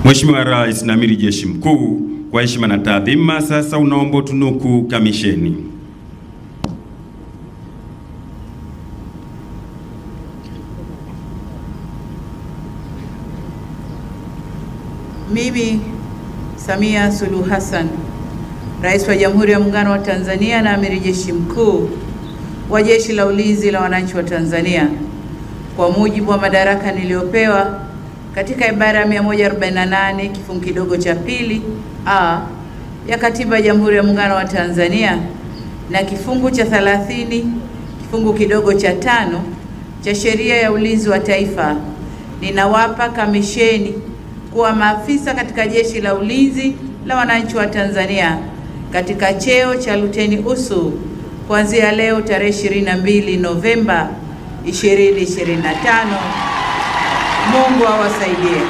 Mheshimiwa Rais na Amiri Jeshi Mkuu, kwa heshima na taadhima, sasa unaomba tunuku kamisheni. Mimi Samia Suluhu Hassan, Rais wa Jamhuri ya Muungano wa Tanzania na Amiri Jeshi Mkuu wa Jeshi la Ulinzi la Wananchi wa Tanzania, kwa mujibu wa madaraka niliyopewa katika ibara ya 148 kifungu kidogo cha pili a ya Katiba ya Jamhuri ya Muungano wa Tanzania na kifungu cha 30 kifungu kidogo cha 5 cha Sheria ya Ulinzi wa Taifa, ninawapa kamisheni kuwa maafisa katika Jeshi la Ulinzi la Wananchi wa Tanzania katika cheo cha Luteni Usu kuanzia leo tarehe 22 Novemba 2025. Mungu awasaidie.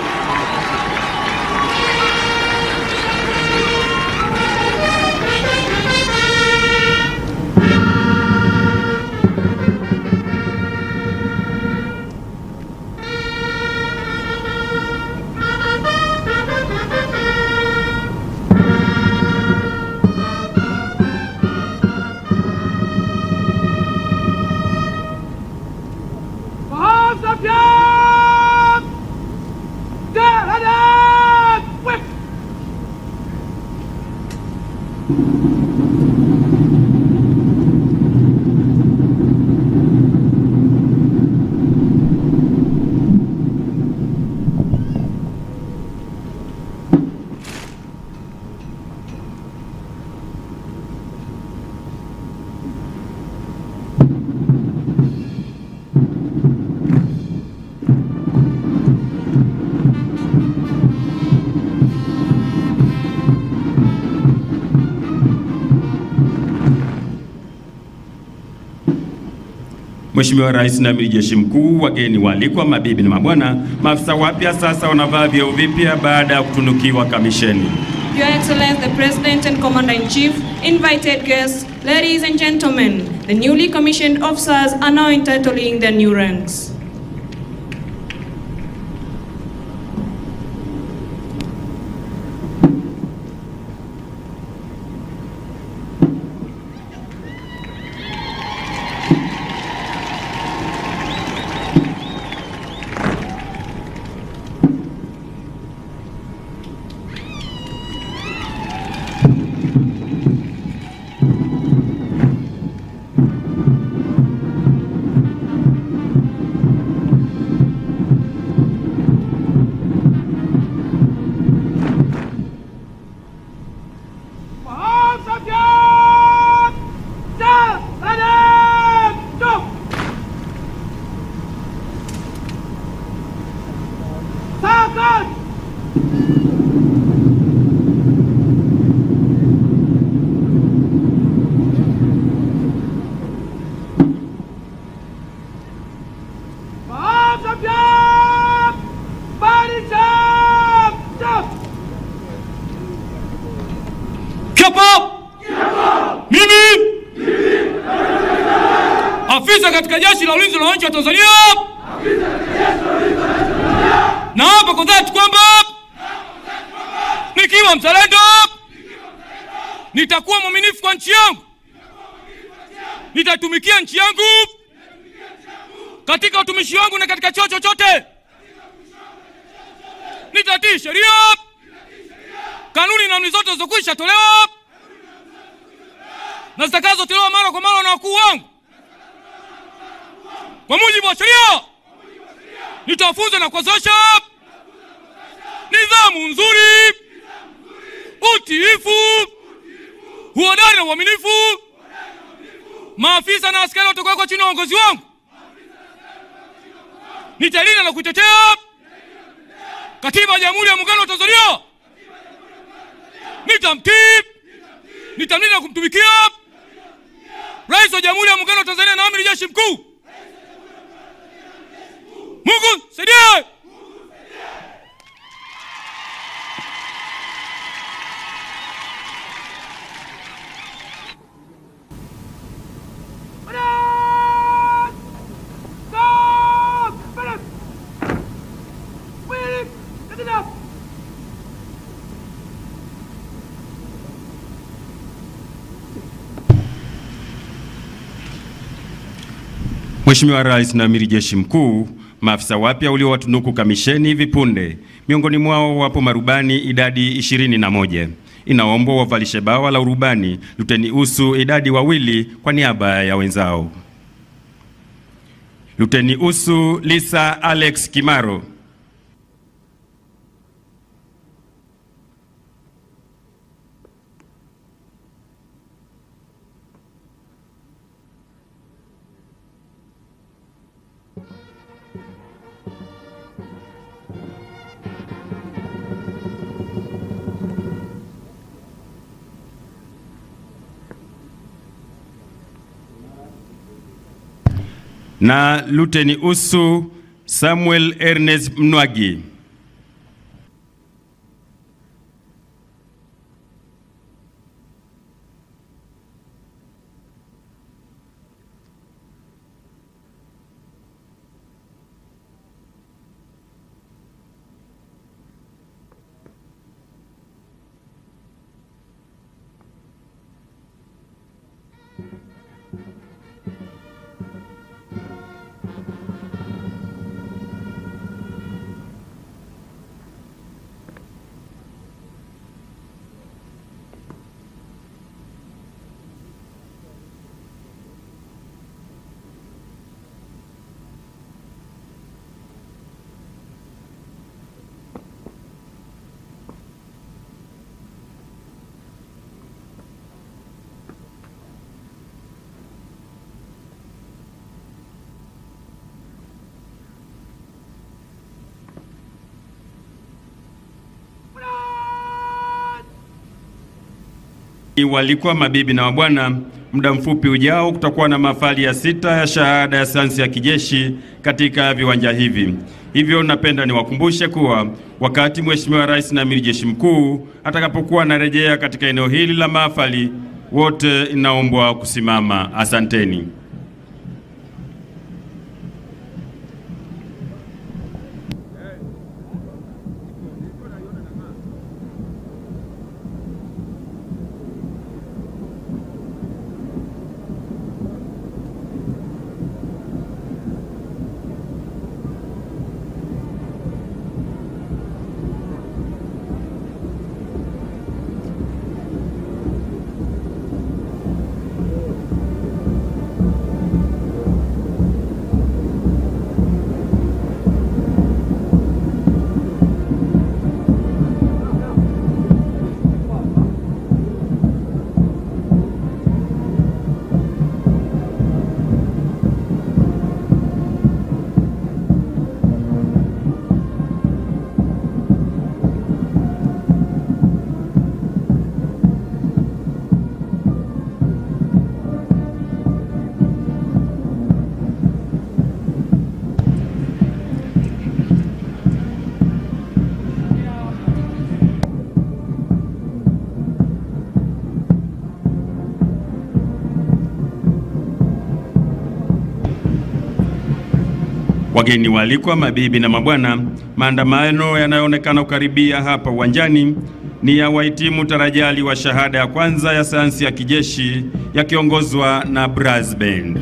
Mheshimiwa Rais na Amiri Jeshi Mkuu, wageni waalikwa, mabibi na mabwana, maafisa wapya sasa wanavaa vyeo vipya baada ya kutunukiwa kamisheni. Your Excellency, the President and Commander-in-Chief, invited guests, ladies and gentlemen, the newly commissioned officers are now entitling their new ranks. Mimi afisa katika Jeshi la Ulinzi la Wananchi wa Tanzania, naapa kwa dhati kwamba nikiwa mzalendo nitakuwa mwaminifu kwa nchi yangu, nitatumikia nchi yangu katika utumishi wangu na katika cheo chochote, nitatii sheria, kanuni na amri zote zilizokwisha tolewa na zitakazotolewa mara kwa mara na wakuu wangu kwa mujibu wa sheria. Nitawafunza na kuwazoesha nidhamu nzuri, utiifu, uhodari na uaminifu. Maafisa na askari watakaokuwa chini ya uongozi wangu nitalinda na kuitetea Katiba ya Jamhuri ya Muungano wa Tanzania. Nitamtii, nitamlinda na kumtumikia Rais wa Jamhuri ya Muungano wa Tanzania na Amiri Jeshi Mkuu. Mungu saidie. Stop! Mheshimiwa Rais na Amiri Jeshi Mkuu, maafisa wapya uliowatunuku kamisheni hivi punde, miongoni mwao wapo marubani idadi 21. Inaombwa wavalishe bawa la urubani Luteni Usu idadi 2 kwa niaba ya wenzao. Luteni Usu Lisa Alex Kimaro. Na Luteni Usu Samuel Ernest Mnwagi. Walikuwa mabibi na mabwana, muda mfupi ujao kutakuwa na mahafali ya 6 ya shahada ya sayansi ya kijeshi katika viwanja hivi. Hivyo napenda niwakumbushe kuwa wakati Mheshimiwa Rais na Amiri Jeshi Mkuu atakapokuwa anarejea katika eneo hili la mahafali, wote inaombwa kusimama. Asanteni. Wageni waalikwa, mabibi na mabwana, maandamano yanayoonekana kukaribia hapa uwanjani ni ya wahitimu tarajali wa shahada ya kwanza ya sayansi ya kijeshi yakiongozwa na brass band.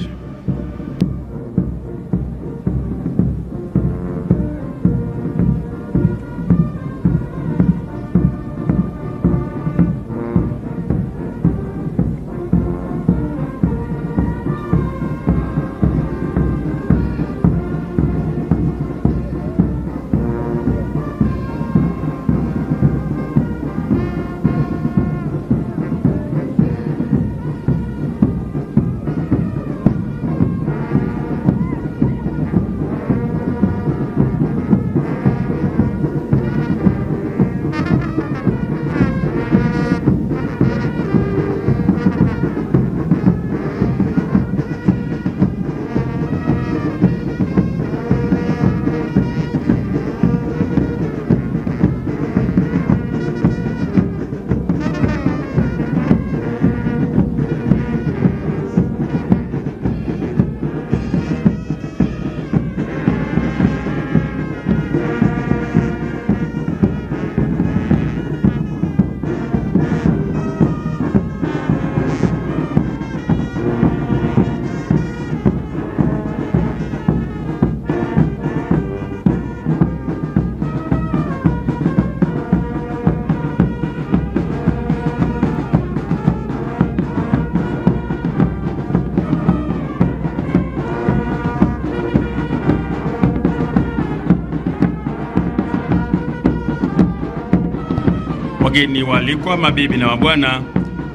Wageni waalikwa, mabibi na mabwana,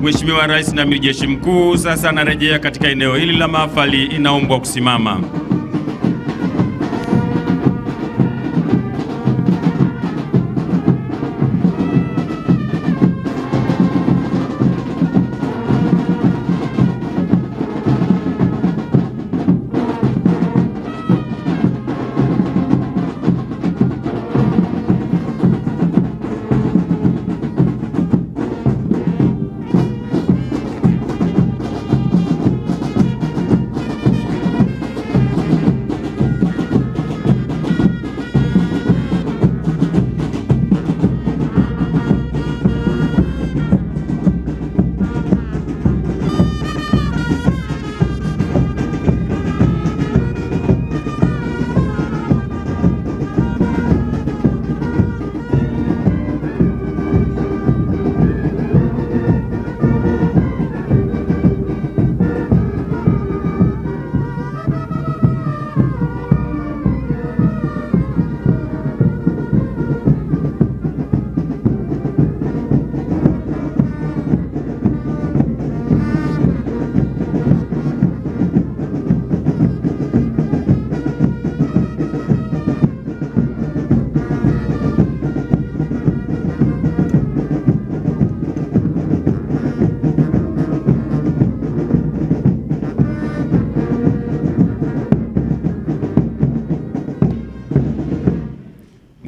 Mheshimiwa Rais na Amiri Jeshi Mkuu sasa anarejea katika eneo hili la mahafali, inaombwa kusimama.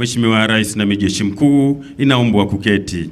Mheshimiwa Rais na Amiri Jeshi Mkuu, inaombwa kuketi.